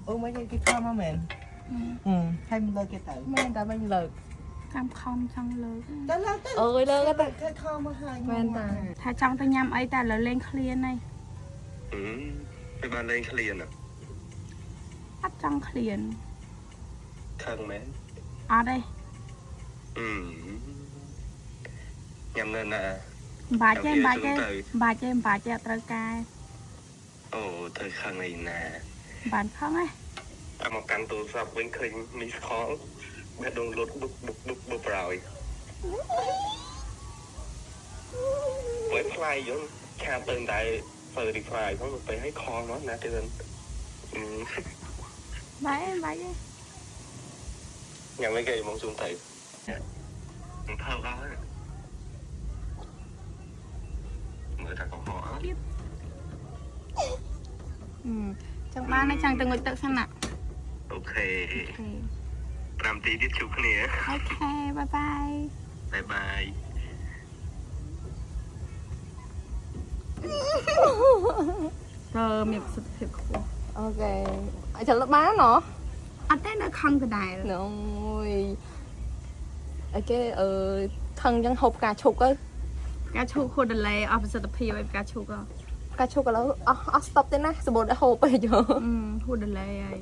អូមិនគេខំមកមែនអឺហើយមិនលើកគេទៅ មែនតែមិនលើក តាមខំចង់លើក ទៅលើកទៅ អើយលើកទៅ គេខំមកហើយ មែនតា ថាចង់ទៅញ៉ាំអីតែឥឡូវលេងឃ្លានហើយ អឺពេលបានលេងឃ្លាន អត់ចង់ឃ្លាន ខឹងមែន អត់ទេ អឺញ៉ាំនៅណា មិនបាច់ទេមិនបាច់ទេមិនបាច់ទេមិនបាច់ទេអត់ត្រូវការ អូទៅខឹងអីណា បានខឹងហ៎ តែមកកាន់ទូរស័ព្ទវិញឃើញ miss call បេះដូងលុតបុកបុកបុកបុកប្រោយពេលផ្លាយយល់ chat ទៅតែទៅ reply ផងទៅឲ្យ call មកណាគេទៅអឺ បាច់ទេបាច់ទេ ញ៉ាំអីគេមកជូនទៅនឹងធ្វើដល់ហើយមើលថាកុហកអត់ អឺចង់បានហើយចង់ទៅងុយទឹកសិនណា Okay. Okay. 5នាទីទៀតជួបគ្នា Okay, bye bye. Bye bye. តើមានប្រសិទ្ធភាពខ្ពស់ Okay អាចលើកបានណ អត់ទេនៅខឹងដដែល ណូយអីគេអឺខឹងចឹងហូបផ្កាឈូកទៅ ផ្កាឈូកហួតដលេអស់ប្រសិទ្ធភាពឲ្យផ្កាឈូកហ៎ ផ្កាឈូកឥឡូវអស់អស់ stop ទេណាសម្បូរតែហូបពេក អឺហួតដលេហើយ